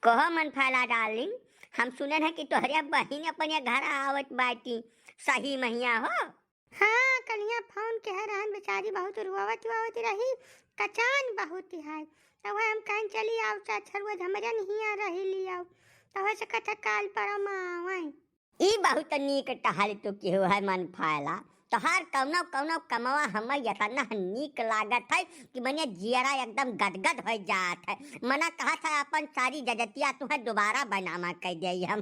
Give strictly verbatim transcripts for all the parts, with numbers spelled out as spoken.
कहो मन फैला डार्लिंग, हम सुने हैं कि तोहरे बहिन अपने घर आवत बाटी, सही महिया हो? हाँ, कलिया फोन के है रहन, बेचारी बहुत रोवत रोवत रही, कचान बहुत है। तो वह हम कहन चली आओ, चाचा रोज हमरे हिया रही लियाओ, तो हो सकत है काल परम आवै। ई बहुत नीक टहल तू किहो है मन फैला। तोहार कौनो कौनो कमवा हमें इतना नीक लागत है कि मने जियरा एकदम गदगद हो जात है। मना कहत है अपन सारी जजतिया तुहे दोबारा बैनामा कह दे हम।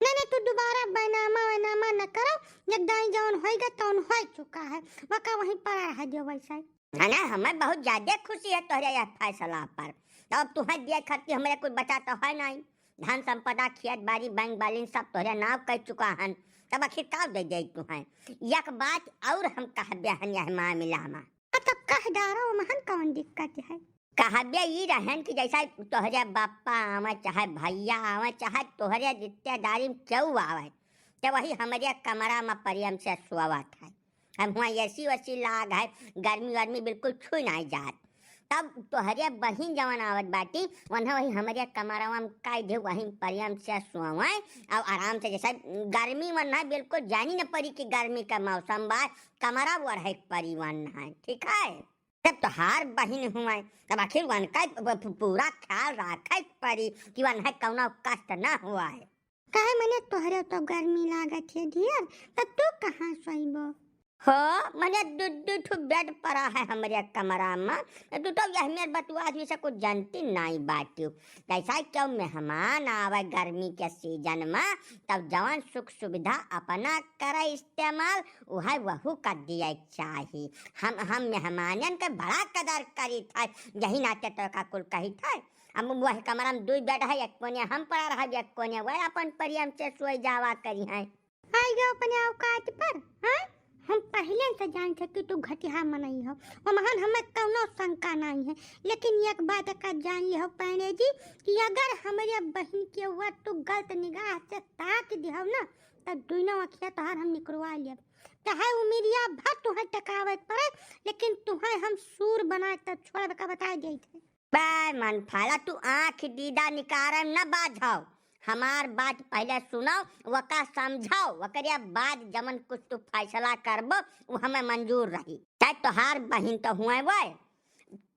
नहीं, नहीं, तू दोबारा बैनामा वैनामा न करो। जब दाई जौन होइगा तौन हो चुका है, वका वहीं पड़ा रह दियो वैसा ही। है ना, हमें बहुत ज्यादा खुशी है तोहरे यह फैसला पर। तब तुहे दिए खर्ची हमरे कुछ बचा तो है नहीं। धन संपदा, खेत बाड़ी, बैंक बैलेंस सब तोहरे नाव कर चुका हन, तब आखिर का दे दे तुहे? एक बात और हम कहबे हन यह मामला में। हाँ, तब कह डारो, महन कौन दिक्कत है? कहबे ई रहन कि जैसा तोहरे बापा आवे, चाहे भैया आवे, चाहे तोहरे रिश्तेदारी में केहू आवे, तो वही हमरे कमरा में प्रेम से सोवत है। हम हुआ एसी वसी लाग है, गर्मी वर्मी बिल्कुल छुई नाई जात। तब तोहरे बहिन जवन आवत बाटी, वन्हा वही हमरे कमरवा में काई दे, वही प्रेम से सोवे और आराम से, जैसे गर्मी वन्हा बिल्कुल जानी न पड़ी कि गर्मी का मौसम बा, कमरा ओढ़े के पड़ी वन्हा, ठीक है? जब तोहार बहिन हुए, तब आखिर वनका प-, प-, पूरा ख्याल रखे के पड़ी कि वन्हा कौनो कष्ट न हुआ है। काहे मने तोहरे तो गर्मी लागत है ढेर, त तू कहाँ सोइबो? हो, मने दू, दू ठो बेड पड़ा है हमरे कमरा में, त तू तो यह मेर बतुआ आदमी से कुछ जानती नाई बाटी। कैसा क्यों मेहमान आवे गर्मी के सीजन में, तब जवन सुख सुविधा अपना करे इस्तेमाल, उहे वहू का दिए के चाही। हम, हम मेहमानन के बड़ा कदर करी थे, यही नाते तो का कुल कही थे। अब वह कमरा में दुई बेड है, एक कोने हम पड़ा रहब, एक कोने वह अपन प्रेम से सोई जावा करी हैं। आई गयो अपने औकात पर, हाँ? हम पहले से जान थे कि तू घटिया मनई हो, ओमहन हमें कौनो शंका नहीं है, लेकिन एक बात का जान लिहो पांडे जी कि अगर हमरे बहिन के ऊपर तू गलत निगाह से ताक दिहो ना, त दुनो अखिया तोहार हम निकरवा लेब। चाहे उमिरिया भर तुहे टकावे के पड़े, लेकिन तुहे हम सूर बनाए त छोड़ब का बताए देत है। बे मन फाला, तू आँख दीदा निकारम न बाझाओ, हमार बात पहले सुनाओ, वका समझाओ, वकरे बाद जमन कुछ तू फैसला करबो, वो हमें मंजूर रही। चाहे तोहार बहिन तो हुए वो,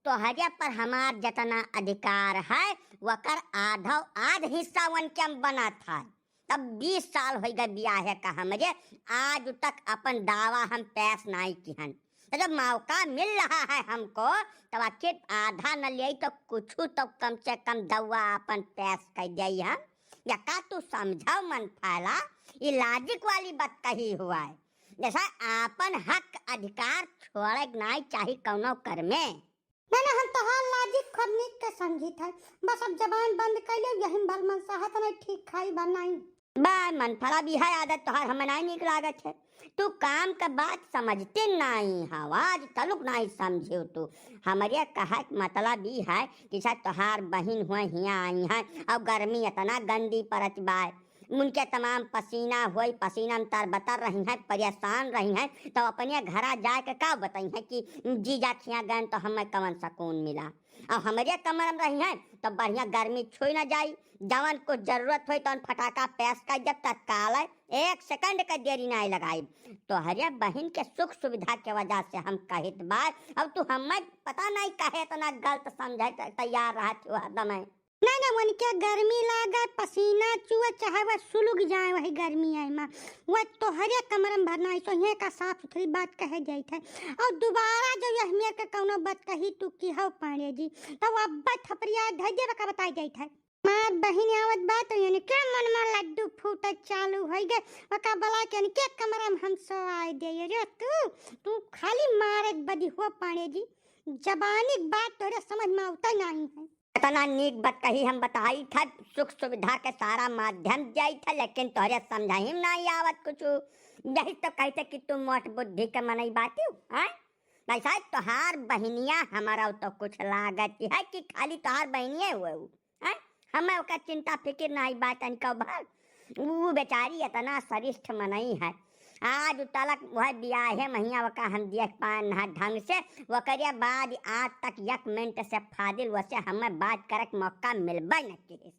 तोहरे पर हमार जितना अधिकार है, वकर आधो आध हिस्सा वनके हम बनत है। तब बीस साल होइ गए बियाहे का हमरे, आज तक अपन दावा हम पेश नाई किहन। तो जब मौका मिल रहा है हमको, तब आखिर आधा न ले तो कुछ तो कम से कम दवा अपन पेश कर दे हम। या का तू समझाओ मन फाला, ये लाजिक वाली बात कही हुआ है, जैसा अपन हक अधिकार छोड़े के नाई चाही कौनो कर में। ना, ना, हम तोहार लाजिक खरनीक के समझित है। बस अब जबान बंद कर ले, यही में भल मनसाहत नहीं ठीक खाई बा नहीं। बा मन फला भी है आदत तोहार, हमें नहीं नीक लागत है। तू काम का बात समझते नहीं हव, आज तलुक नहीं समझियो तू। हमरे कहे के मतलब ई है कि जैसा तोहार बहिन हुए हियाँ आई हैं और गर्मी इतना गंदी परत बा, उनके तमाम पसीना होई, पसीना में तरबतर रही हैं, परेशान रही हैं, तो अपने घरा जाए के का बताई हैं कि जीजा खिया गए तो हमें कवन सुकून मिला। अब हमरे कमर में रही हैं तो बढ़िया गर्मी छुई ना जाई, जवन कुछ जरूरत होई तवन फटाका पेश कर जब तत्काल है, एक सेकंड का देरी नहीं लगाई। तोहरे बहिन के सुख सुविधा के वजह से हम कहित बा, अब तू हमें पता नहीं काहे इतना गलत समझे त-, तैयार रहत हो हरदम है। नहीं, नहीं, उनके गर्मी लागे, पसीना चुए, चाहे वह सुलुग जाए वही गर्मी आए में, वह तोहरे कमर में भरना है, तो यहाँ का साफ सुथरी बात कहे जाइत है। और दोबारा जो यह मेर के कौनो बात कही तू की हो पांडे जी, तो अब थपरिया धर दे का बताई जाइत है। मार बहिन आवत बा तो इनके मन में लड्डू फूटत चालू होइ गए, वका बला के इनके कमरा में हम सो आए दे। अरे तू, तू खाली मारे बदी हो पांडे जी, जबानी बात तोरे समझ में आवता नहीं है। इतना नीक बात कही हम बताई था, सुख सुविधा के सारा माध्यम जाई था, लेकिन तोहरे समझाई में नहीं आवत कुछ। यही तो कहते कि तू मोट बुद्धि के मनई बाटी, हैं? भाई साहब, तोहार बहिनिया हमारा तो कुछ लागत है कि खाली तोहार बहिनिया हुए उ, हैं? हमें ओकर चिंता फिकिर नहीं बा तनिको भर। उ बेचारी इतना सरिष्ठ मनई है, आज तलक वह बियाहे महिया वका हम देख पाए ना ढंग से, वकरे बाद आज तक एक मिनट से फाजिल वसे हमें बात करे के मौका मिलबे न किहिस।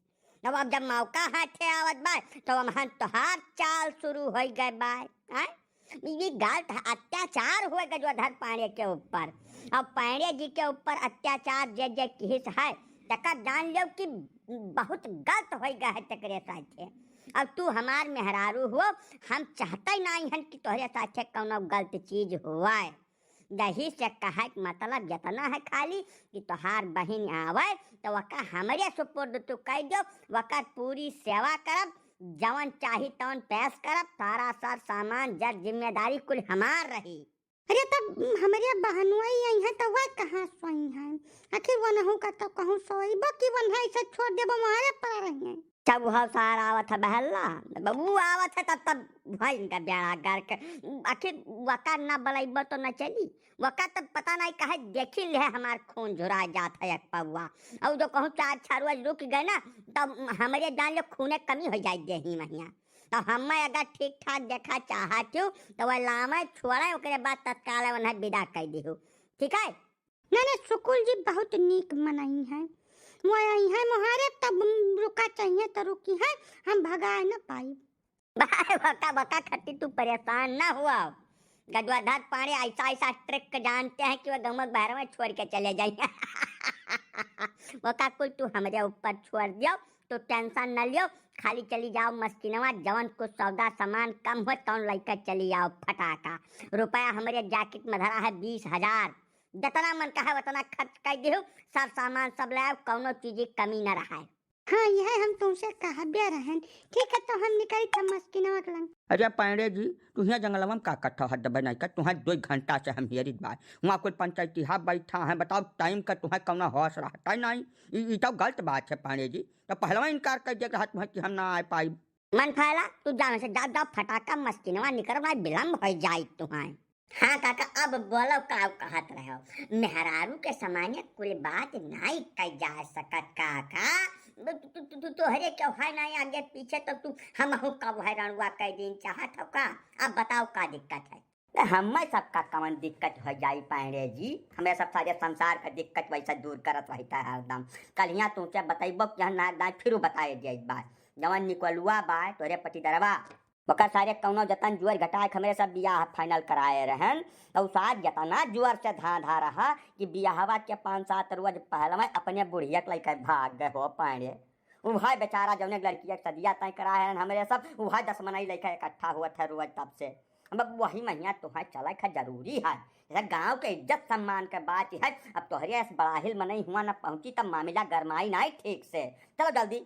तब अब जब मौका हाथे आवत बा, तो हमहन तोहार चाल शुरू होइ गए बा। आय? ई गलत अत्याचार होइ गए जो अधर पांड़े के ऊपर। अब पांड़े जी के ऊपर अत्याचार जे जे किहिस है, तका जान लो कि बहुत गलत होइ गए है तकरे साथे। अब तू हमार मेहरारू हो, हम चाहते नहीं हन कि तोहरे साथे कौनो गलत चीज हुआ। यही से कहे के मतलब इतना है खाली कि तोहार बहिन आवे तो वका हमरे सुपुर्द तू कह दो, वकर पूरी सेवा करब, जवन चाही तवन पेश करब, सारा सर सामान जर जिम्मेदारी कुल हमार रही। अरे तब हमरे बहनुआ ही आई है तो वह कहाँ सोई है? आखिर वनहु का तो कहूँ सोईबो कि वनहा ऐसे छोड़ देबो, मारे पड़ रही है। तब वह सारा आवत है बहल्ला, बबू आवत है तब, तब भाई इनका बेड़ा गर्क। आखिर वका ना बलैबो तो न चली। वका तब पता नहीं कहे देखी ले हमार खून झुरा जात है एक पौआ। और जो कहूँ चार छह रोज रुक गए ना, तब हमरे जान लो खूने कमी हो जाए देही महिया। तो हमें अगर ठीक ठाक देखा चाहत हो तो वह लावे छोड़े, ओकरे बाद तत्काल उन्हें विदा कर दिहो। ठीक है? ना ना, सुकुल जी बहुत नीक मनई है। वो आई है मोहारे तब रुका चाहिए तो रुकी है, हम भगाए न पाई। भाई वका वका खट्टी तू परेशान ना हुआ। गजवाधर पांड़े ऐसा ऐसा ट्रिक जानते हैं कि वो गमक बहर में छोड़ के चले जाए। वका कुल तू हमरे ऊपर छोड़ दियो, तो टेंशन न लियो। खाली चली जाओ मस्किनवा, जवन कुछ सौदा सामान कम हो तौन लइके चली आओ फटाका। रुपया हमरे जैकेट में धरा है बीस हजार, जितना मन कहे उतना खर्च कर दिहु, सब सामान सब ले आओ, कौनो चीज की कमी न रहे। हाँ, यह हम तुमसे कहबे रहन। ठीक है, तो हम निकली था मस्किनवा के लंग। अरे पांड़े जी, तू हियाँ जंगलवा में का करत हो? हद बे नहीं कर, तुहें दो घंटा से हम हियरित बाय। वहाँ कुल पंचायती हा बैठा है, बताओ टाइम का तुहें कौनो होश रहता ही नहीं। ई, ई तो गलत बात है पांड़े जी, तो पहलवा इनकार कर दिया कि हम ना आ पाई। मन फायला, तू जान से जा, जा फटाका मस्किनवा निकर, भाई विलम्ब हो जाई तुहां। हाँ काका, अब बोलो का कहत रहो, मेहरारू के सामने कुल बात नाई कही जा सकत काका। तू, तू, तू, तू, तोहरे क्यों है ना आगे पीछे, तो तू हम का है रणुआ कह दिन चाहत हो का? अब बताओ का दिक्कत है? तो हमें सबका कवन दिक्कत हो जाई पांड़े जी? हमें सब सारे संसार का दिक्कत वैसे दूर करत रहता है हरदम। कल हियाँ तुमसे बतैबो कि हम ना, ना फिर बताए दे बात। जवन निकलुआ बा, तोरे पटीदरवा, ओकर सारे कौनो जतन जुअर घटाए के हमरे सब बियाह final कराए रहन। तो साथ जतना जुअर से धांधा रहा कि बियाहवा के पाँच सात रोज पहले में अपने बुढ़िया के लइके भाग गए हो पांड़े। उहै बेचारा जौने लड़किया के सदिया तय कराए हन हमरे सब, उहै दस मनई लइका इकट्ठा होत है रोज तब से। अब वही महिया तुहै चले का जरूरी है, जैसे गांव के इज्जत सम्मान के बात है। अब तोहरे ऐस बड़ाहिल मनई हुआ न पहुंची तब मामला गरमाई नाई ठीक से। चलो जल्दी।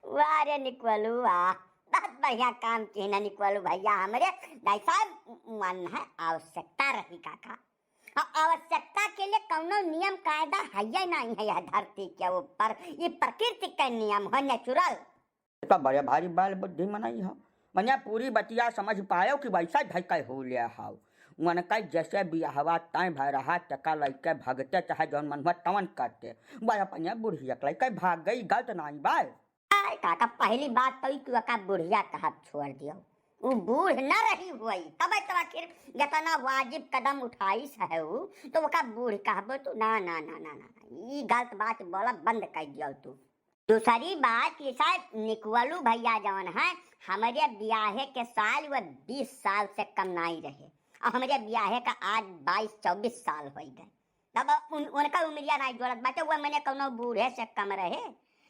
वाह रे निकलू वाह, बहुत बढ़िया काम की ना निकलू भैया हमरे। जैसा मन है आवश्यकता रही काका। आ-, आवश्यकता के लिए कौनो नियम कायदा है या नहीं है यह धरती के ऊपर। ये प्रकृति का नियम हो, natural। तो बड़े भारी बाल बुद्धि मनई हो, मने पूरी बतिया समझ पायो कि वैसा ढकै हो ले हाव। उनका जैसे बियाहवा तय भय रहा, टका लइके भगते, चाहे जौन मन हुआ तवन करते। वह अपने बुढ़िया के लइके भाग गई, गलत नाई बा। आय काका, पहली बात तो ई कि ओका बुढ़िया कहब छोड़ दियो। उ बूढ़ न रही हुई, तब तो आखिर इतना वाजिब कदम उठाइस है उ, तो ओका बूढ़ कहबो तू? ना, ना, ना, ना, ना, ना। ई गलत बात बोला बंद कर दियो तू। दूसरी बात, ये शायद निकवलू भैया जौन है, हमरे बियाहे के साल वो बीस साल से कम नाई रहे, और हमरे बियाहे का आज बाईस चौबीस साल हो गए। तब उन, उनका उमरिया नाई जोड़त बाटे, वो मैंने कौनो बूढ़े से कम रहे।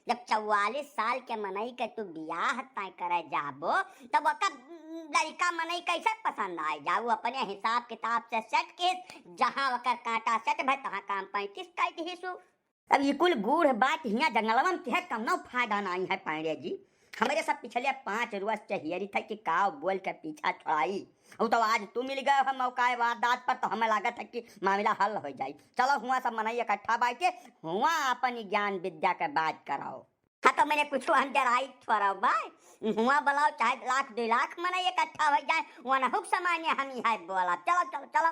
जब चौवालीस साल के मनई के तू बियाह तय करे जाबो, तब ओका लड़का मनई कैसे पसंद आए जाऊ? अपने हिसाब किताब से सेट किस, जहाँ ओकर कांटा सेट भय, तहाँ काम पैंतीस कर दिहिसु। अब ई कुल गूढ़ बात हियाँ जंगलवन के है, कौनो फायदा नाई है पांड़े जी। हमरे सब पिछले पाँच रोज से हियरी थे कि काव बोल के पीछा छुड़ाई। उ तो आज तू मिल गए हो मौका वारदात पर, तो हमें लागत है कि मामला हल हो जाई। चलो हुआ सब मनई इकट्ठा बाई के हुआ अपन ज्ञान विद्या के बात कराओ। हाँ तो मैंने कुछ हम डराई थोड़ा बा, हुआ बुलाओ चाहे लाख दो लाख मनई इकट्ठा हो जाए, वनहुक सामान्य हम यहाँ बोला। चलो, चलो, चलो।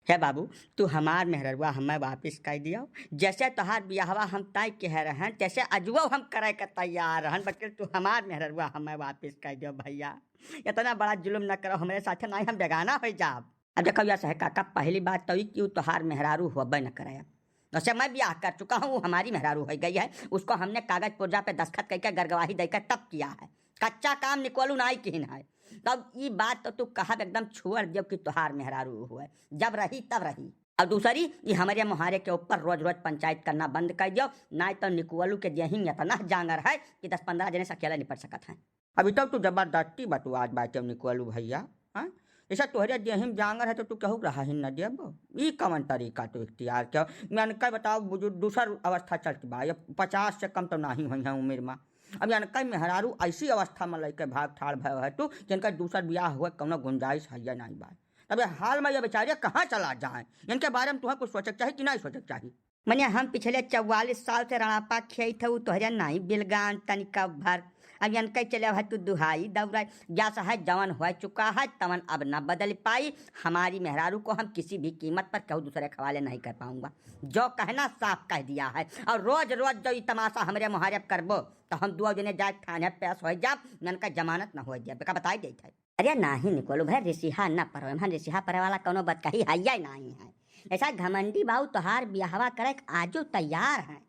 हे बाबू, तू हमार मेहररुआ हमें वापिस कइ दियो। जैसे तोहार बियाहवा हम तय कहे रहन, तैसे अजुओ हम करे के तैयार रहन, बकिर तू हमार मेहररुआ हमें वापिस कइ दियो भइया। इतना बड़ा जुलुम न करो हमरे साथे, नाहीं हम बेगाना होइ जाब। अब देखो यस है काका, पहली बात तो ई कि उ तोहार मेहरारू होबे न करे। अब जैसे मैं बियाह कर चुका हूँ, वो हमारी मेहरारू होइ गई है, उसको हमने कागज पुर्जा पे दस्तखत कइके गरगवाही दइके तब किया है। कच्चा काम निकोलू नाई किहिन है। तब ई बात तो तू कहब एकदम छोड़ दियो कि तोहार मेहरारू हुए, जब रही तब रही। और दूसरी, ई हमरे मोहारे के ऊपर रोज रोज पंचायत करना बंद कइ दियो, नाहीं तो निकोलू के देही में इतना जांगर है कि दस पन्द्रह जने से अकेले निपट सकत हैं। अभी तक तू जबरदस्ती बतुआत बाटे निकोलू भइया, हाँ? जैसे तोहरे देही में जांगर है तो तू केहू के रहा ही न देबो। ई कवन तरीका तू इख्तियार के? मैं अनका बताओ बुजुर्ग, दूसर अवस्था चलत बा, ये पचास से कम तो नाहीं होइहैं उमिर मा। अब अनका मेहरारू ऐसी अवस्था मा लइके भाग ठाड़ भयो है तू, जिनका दूसर बियाह हुए कउनो गुंजाइश है या नाहीं बा। तब ये हाल मा ये बेचारिया कहाँ चला जाए, इनके बारे मा तुहैं कुछ सोचे के चाही कि नाहीं सोचे के चाही? मने हम पिछले चौवालीस साल से रणापा खेइत हऊ, तोहरे नाहीं बिलगान तनिका भर। अब इनके चले है तू दुहाई दौड़ाई, जस है जवन हो चुका है तवन अब न बदल पाई। हमारी मेहरारू को हम किसी भी कीमत पर केहू दूसरे के हवाले नहीं कर पाऊंगा, जो कहना साफ कह दिया है। और रोज रोज जो ई तमाशा हमरे मोहारे पे करबो तो हम दुआ जने जाए थाने पेश हो जाब, इनका जमानत न हो जाए, बेका बताई देत है। अरे नाहीं निकोलू भाई, रिसिहा न परो, हम रिसिहा परे वाला कउनो बतकही है या नाहीं है। ऐसा घमंडी बाऊ तोहार बियाहवा करे के आजू तैयार है।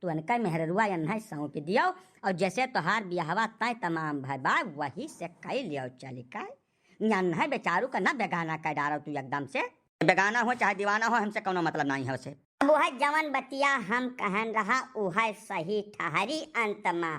तू अनका मेहररुआ एन्है सौंप दियो और जैसे तोहार बियाहवा तय तमाम भय बा, वही से कइ लियो चलिके। एन्है बेचारू का न बेगाना कइ डारो तू एकदम से। बेगाना हो चाहे दीवाना हो, हमसे कउनो मतलब नाहीं है उसे। अब उहै जवन बतिया हम कहन रहा, उहै सही ठहरी अंत मा।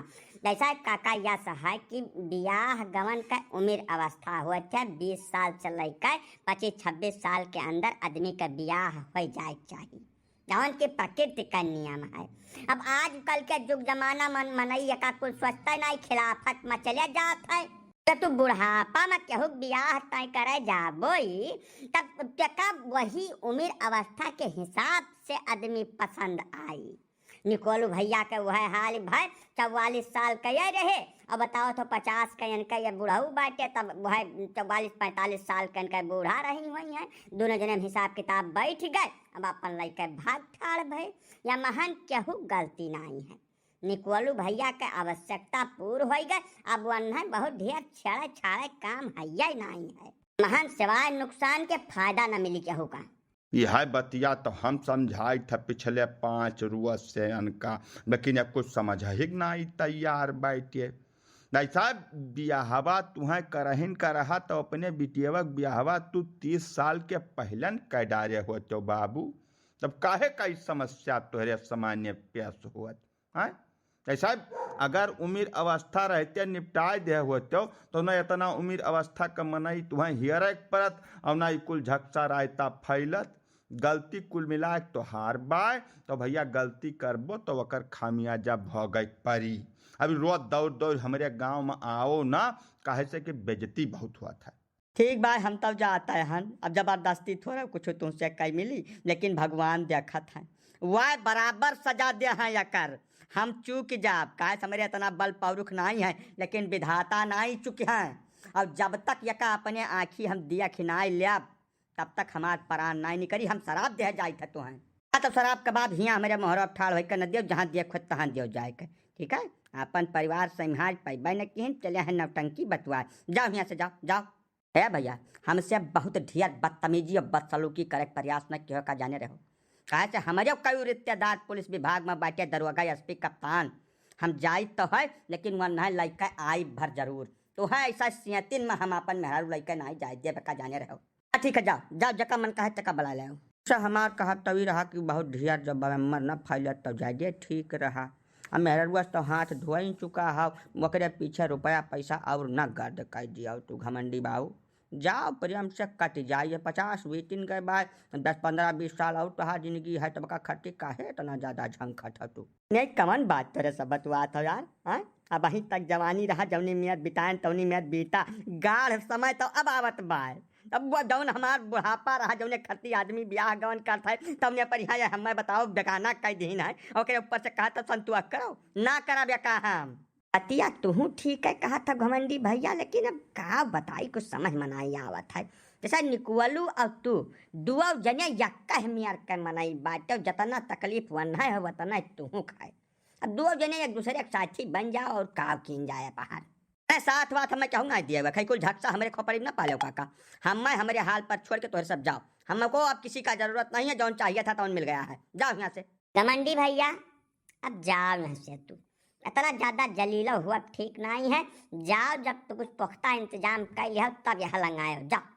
जैसा काका यस है कि बियाह गवन का उमिर अवस्था होत है, बीस साल से लइके पच्चीस छब्बीस साल के अंदर आदमी का बियाह होइ जाए के चाही, जवन कि प्रकृति का नियम है। अब आजकल के जुग जमाना मन मनई एका कुल सोचते नाहीं, खिलाफत मा चले जात है। तो तू बुढ़ापा मा केहू बियाह तय करे जाबोई, तब तेका वही उमिर अवस्था के हिसाब से आदमी पसंद आई। निकोलू भइया के उहै हाल भय, चौवालीस साल के ये रहे, अब बताओ तो पचास के इनके ये बुढ़ऊ बाटे, तब उहै चौवालीस पैंतालीस साल के इनके बूढ़ा रही होइहैं, दुनो जने में हिसाब किताब बैठ गए, अब अपन लइके भाग ठाड़ भय। या महन केहू गलती नाहीं है, निकोलू भइया के आवश्यकता पूर होइ गए, अब वन्है बहुत ढेर छेड़े छाड़े काम है नाहीं है। महन सिवाय नुकसान के फायदा न मिली केहू का। यह बतिया तो हम समझाइत है पिछले पाँच रोज से अनका, लेकिन अब कुछ समझ ही नाहीं तैयार बैठे। नाहीं साहब, बियाहवा तुहैं करहिन करहा तो अपने बिटियवा के बियाहवा तू तीस साल के पहिलन कइ डारे होतो बाबू, तब काहे का ई समस्या तोहरे सामने पेश होत? हैं? ऐसा अगर उमिर अवस्था रहते निपटाए दे होतो, तो न इतना उमिर अवस्था का मनई तुहैं हियरे के परत और न ई कुल झकसा रायता फैलत। गलती कुल मिला के तोहार बाय, तो भइया गलती करबो तो ओकर खामियाजा भोगे के परी। अभी रोज दौड़ दौड़ हमरे गाँव मा आओ ना, काहे से कि बेइज्जती बहुत होत है। ठीक बा, हम तब जात हन, अब जबरदस्ती थोड़ा कुछ तुमसे कइ मिली, लेकिन भगवान देखत हैं, वह बराबर सजा देहैं एकर। हम चूक जाब, काहे से हमरे इतना बल पौरुख नाहीं है, लेकिन विधाता नाहीं चुकिहैं। और जब तक एका अपने आँखी हम देख नाहीं लेब, तब तक हमार प्राण नाहीं निकरी, हम सराप देह जाइत है तुहैं। हाँ, तब सराप के बाद हियाँ हमरे मोहरा ठाड़ होइके न दियो, जहाँ देखो तहाँ दियो जाइके, ठीक है? अपन परिवार संभाल पइबे न किहिन, चले हैं नौटंकी बतुआए। जाओ हियाँ से, जाओ, जाओ। ए भइया, हमसे बहुत ढेर बदतमीजी और बदसलूकी करे के प्रयास न किहो का जाने रहो। काहे से हमरे कई रिश्तेदार पुलिस विभाग मा बाटे, दरोगा, एसपी, कप्तान। हम जाइत तो है, लेकिन वन्है लइके आइब भर जरूर। तोहैं ऐसा सेंतिन मा हम अपन मेहरारू लइके नाहीं जाए देब का जाने रहो। हाँ, ठीक है, जाओ, जाओ, जेका मन कहे तेका बुलाए लाओ। अच्छा, हमार कहब तभी रहा कि बहुत ढेर जब बराबर न फैलत तब जाए दे, ठीक रहा। अब मेहररुआ तो हाथ धोई चुका हौ, ओकरे पीछे रुपया पैसा और न गर्द कइ दियो तू घमंडी बाऊ। जाओ, प्रेम से कट जाए, पचास बीतिन गए बा, दस पन्द्रह बीस साल और तोहार जिंदगी है, तब का खटी काहे इतना ज्यादा झंखत हौ तू? नहीं, कवन बात तोरे से बतुआत हौ यार, हाँ? अबहीं तक जवानी रहा, जौनी मियत बिताएन तौनी मियत बीता, गाढ़ समय तो अब आवत बाय। अब वो जौन हमार बुढ़ापा रहा, जौने खरती आदमी बियाह गवन करत है, तौने पर यहाँ ये हमें बताओ बेगाना कइ दिहिन है, ओकरे ऊपर से कहा तब संतुआ करो, ना करब या का हम? बतिया तुहूँ ठीक है कहत हौ घमंडी भइया, लेकिन अब का बताई, कुछ समझ मा नाहीं आवत है। जैसा निकुअलू और तू, दुआ जने यक्का है मियार के मनई बाटे, जतना तकलीफ वन्हा है, वतना तू खाए। अब दुआ जने एक दूसरे के साथी बन जाओ और काव कीन जाए बाहर। मैं साथ वाथ हमें कहूँ ना दिया हुआ, खई कुल झकसा हमरे खोपड़ी में ना पालो काका। हमें हमरे हाल पर छोड़ के तोहरे सब जाओ, हमको अब किसी का जरूरत नहीं है, जौन चाहिए था तौन मिल गया है, जाओ यहाँ से। गमंडी भैया, अब जाओ यहाँ से तू, इतना ज्यादा जलीलो हुआ ठीक नहीं है। जाओ, जब तो कुछ पुख्ता इंतजाम कर लिया तब यहाँ लंगायो, जाओ।